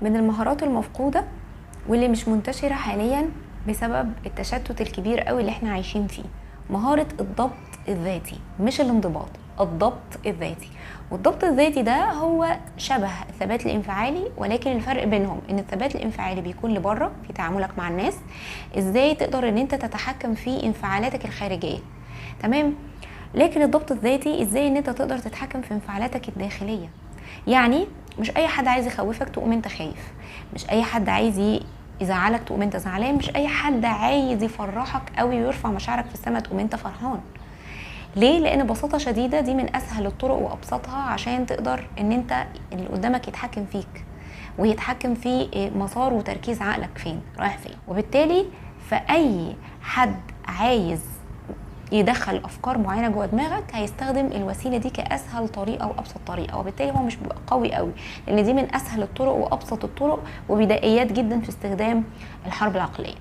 من المهارات المفقودة واللي مش منتشرة حاليا بسبب التشتت الكبير قوي اللي احنا عايشين فيه، مهارة الضبط الذاتي، مش الانضباط، الضبط الذاتي. والضبط الذاتي ده هو شبه الثبات الانفعالي، ولكن الفرق بينهم ان الثبات الانفعالي بيكون لبره في تعاملك مع الناس، ازاي تقدر ان انت تتحكم في انفعالاتك الخارجية، تمام؟ لكن الضبط الذاتي ازاي ان انت تقدر تتحكم في انفعالاتك الداخلية. يعني مش اي حد عايز يخوفك تقوم انت خايف، مش اي حد عايز يزعلك تقوم انت زعلان، مش اي حد عايز يفرحك قوي ويرفع مشاعرك في السماء تقوم انت فرحان. ليه؟ لان ببساطة شديدة دي من اسهل الطرق وابسطها عشان تقدر ان انت اللي قدامك يتحكم فيك ويتحكم في مسار وتركيز عقلك فين رايح فين. وبالتالي فاي حد عايز يدخل افكار معينة جوه دماغك هيستخدم الوسيلة دي كاسهل طريقه وابسط طريقه، وبالتالي هو مش بيبقى قوي قوي، لان دي من اسهل الطرق وابسط الطرق وبدائيات جدا في استخدام الحرب العقلية.